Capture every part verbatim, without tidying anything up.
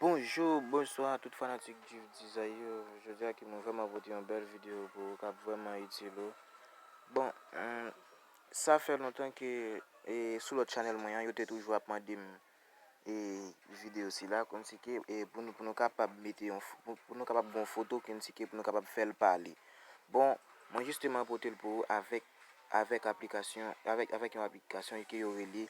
Bonjou, bonswa tout fanatik Djif Dizay yo. Jodi a ki mwen vrèman pote yon bèl videyo pou ou k ap vrèman itil ou. Bon, hmm, sa fè lontan ke, e, sou lòt chanèl mwen an, yo te toujou ap mande m, e, videyo sila, kòmsi ke, e, pou nou, pou nou kapab mete yon f-, pou, pou nou kapab gen yon foto, kòmsi ke pou nou kapab fè l pale. Bon, mwen jisteman pote l pou ou avèk, avèk aplikasyon, avèk, avèk yon aplikasyon ke yo rele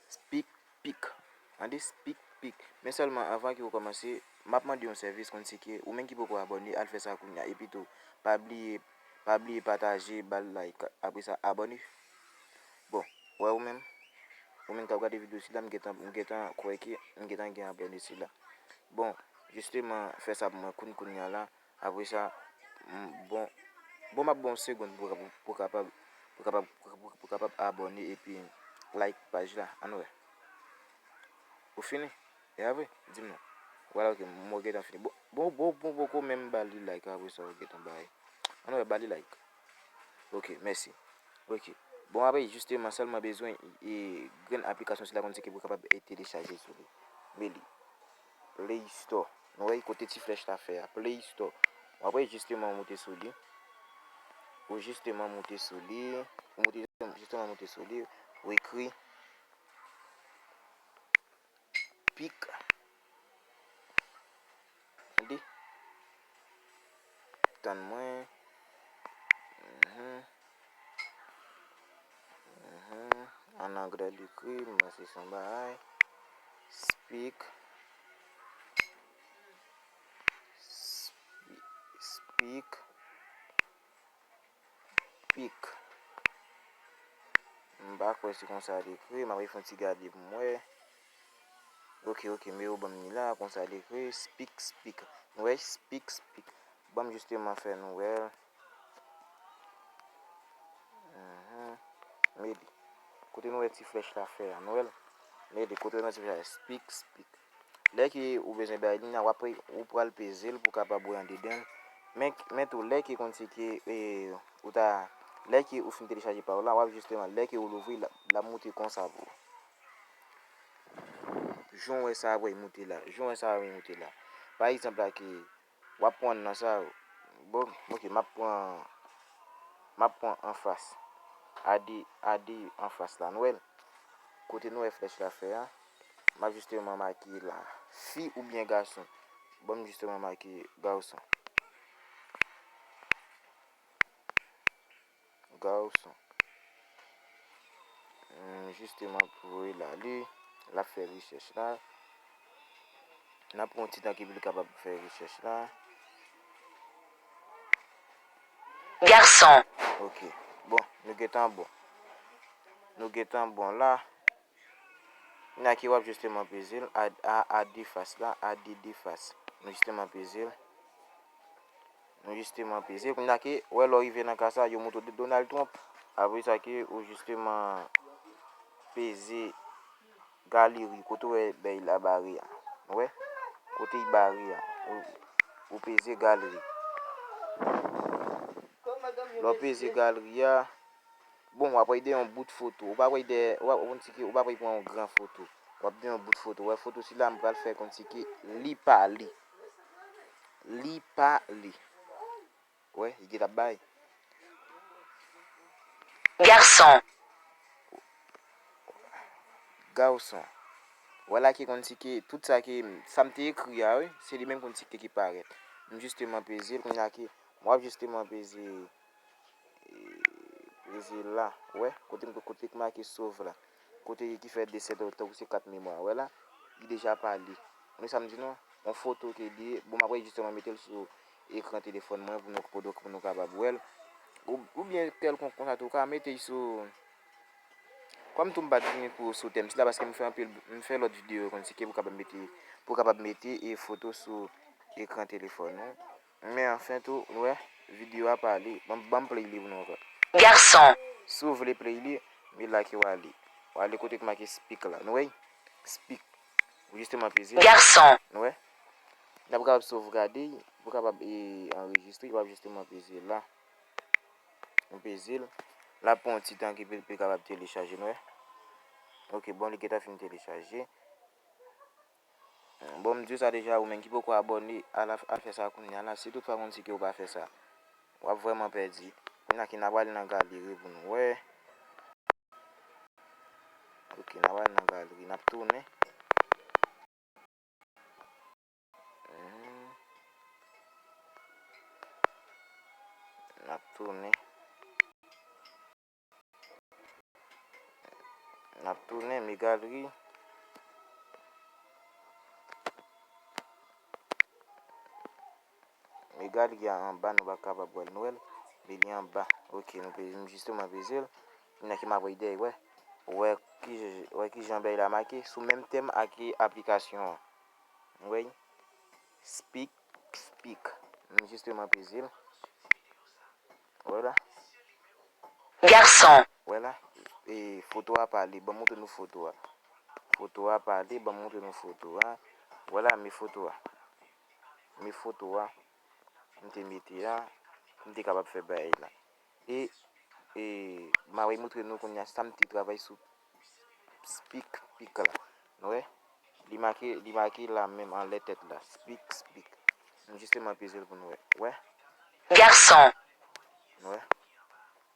Speak Pic. Tande, Speak Pic. Men sèlman, anvan ke ou kòmanse, m ap mande yon sèvis, kòmsi ke ou menm ki poko abòne, al fè sa kounye a. Epi tou, pa bliye, pa bliye pataje, ba l like. Apre sa, abòne. Bon, wè ou menm, ou menm k ap gade videyo sila, m gentan, m gentan kwè ke m gentan gen abòne sila. Bon, jisteman, fè sa pou mwen kounye, kounye a la. Apre sa, m, bon, bon, m ap ba w yon segonn pou, pou, pou kapab, pou kapab, pou, pou, pou kapab abòne epi like paj la. Ann wè. Ou fini? E a vre? Di m non. Vwala, ok, m gentan fini. Bon, bon, bon, bon, poko menm ba li like, apre sa, ou gentan bay. Ann wè, ba li like. Ok, mèsi. Ok. Bon, apre, jisteman, sèlman bezwen, e, grenn aplikasyon sila, kòmsi ke pou kapab, e, telechaje sou li. Men li. Play Store. Nou wè kote ti flèch la fè a. Play Store. Bon, apre, jisteman, ou moute sou li. Ou jisteman moute sou li. Ou moute, jisteman moute sou li. Ou ekri Pic. Tande. Tann mwen. Mhm. Mhm. An anglè l ekri, m panse se yon bagay. Speak. Spe-, speak. Pic. M pa kwè se konsa l ekri, m ap fè yon ti gade pou m wè. Ok, ok, men yo ban m li la, konsa l ekri, Speak, Speak. Nou wè, Speak, Speak. Ban m jisteman fè nou wè l. Mhm. Men li. Kote nou wè ti flèch la fè a, nou wè l? Men li, kote nou wè ti flèch la, Speak, Speak. Lè ke ou bezwen bay li a, w ap, ou pral peze l pou w kapab wè andedan l. Men, men tou, lè ke kòmsi ke, e, ou ta, lè ke ou fin telechaje pa w la, w ap jisteman, lè ke ou louvri l, l ap moute konsa pou ou. Jan w wè sa ap moute la, jan w wè sa ap moute la. Pa egzanp la ke w ap pran nan sa, bon, ok, m ap pran, m ap pran anfas. A de, a de anfas la, nou wè l? Kote nou wè flèch la fè a, m ap jisteman make la. Fi oubyen gason? Bon, m jisteman make gason. Gason. Hmm, jisteman pou voye l ale, l ap fè rechèch la. N ap pran yon ti tan ke pou l kapab fè rechèch la. Gason. Ok. Bon, nou gentan bon. Nou gentan bon la. Kounye a ke w ap jisteman peze l, a, a, a de fas la, a de, de fas. Nou jisteman peze l. Nou jisteman peze l. Kounye a ke, wè, lè w rive nan ka sa, yo montre w Donald Trump. Apre sa ke ou jisteman peze galeri, kote w wè bèy la bare a. Ou wè? Kote l bare a. Ou, ou peze galeri. Lè w peze galeri a, bon, w ap wè de yon bout foto. Ou pa wè de, ou pa, ou konn si ki, ou pa wè pran yon gran foto. W ap de yon bout foto. Wè foto sila, m pral fè konn si ki li pa li. Li pa li. Wè, li gentan bay. Gason. Gason. Wè la ki konn si ki tout sa ki, sa m te ekri a, wi, se li menm konn si ki, ki parèt. M jisteman peze l, kounye a ki, m ap jisteman peze, e, peze la. Wè, kote m, kote k make sove la. Kote ki fè de sèt, tankou se kat memwa. Wè la, li deja pa li. Ou sa m di nou? Yon foto ke li ye. Bon, m ap jisteman mete l sou ekran telefòn mwen pou nou, pou nou, pou nou kapab wè l. Ou, oubyen kèlkonk konsa tou, ou ka mete l sou, kòm tou m pa t vini pou sou tèm sila, paske m fè anpil, m fè lòt videyo konn si ke pou kapab mete, pou kapab mete e foto sou ekran telefòn ou. Men anfen tou, nou wè, videyo a pale. Ban, ban m play li pou nou ankò. Gason. Si w vle play li, men la ke w ale. W ale kote k make speak la. Nou wè? Speak. Ou jisteman peze. Gason. Nou wè? N ap kapab sovgade, pou kapab, e, anrejistre, w ap jisteman peze la. Nou peze l. L ap pran yon ti tan ke pou, pou l kapab telechaje, nou wè? Ok, bon, li gentan fin telechaje. Bon, m di w sa deja, ou menm ki poko abòne, al, al fè sa kounye a la. Si toutfwa konn si ke ou pa fè sa, w ap vrèman pèdi. Kounye a ki n ap ale nan galeri pou nou wè. Ok, n ap ale nan galeri, n ap tounen. Mhm. N ap tounen. N ap tounen, men galeri. Men galeri a anba, nou pa kapab wè l, nou wè l. Men li anba. Ok, nou peze, m jisteman peze l. Kounye a ki m ap wè dèyè, wè. Wè ki, wè ki jan bagay la make. Sou menm tèm ak aplikasyon an. Ou wè? Speak, speak. M jisteman peze l. Wè la. Garçon. Wè la. E, foto a pale. Ban m montre nou foto a. Foto a pale. Ban m montre nou foto a. Wè la, men foto a. Men foto a. M te mete a. M te kapab fè bagay la. E, e, m a montre nou kounye a sa m te travay sou speak, speak la. Nou wè? Li make, li make la menm anlè tèt la. Speak, speak. M jisteman peze l pou nou wè. Wè? Garçon. Nou wè?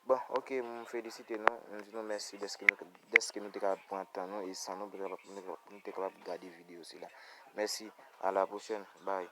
Bon, ok, m felisite nou. M di nou mèsi dèske nou, dèske nou te kapab pran tan nou e san nou pou nou te kapab, nou te kapab gade videyo sila. Mèsi, a la pwochèn. Bye.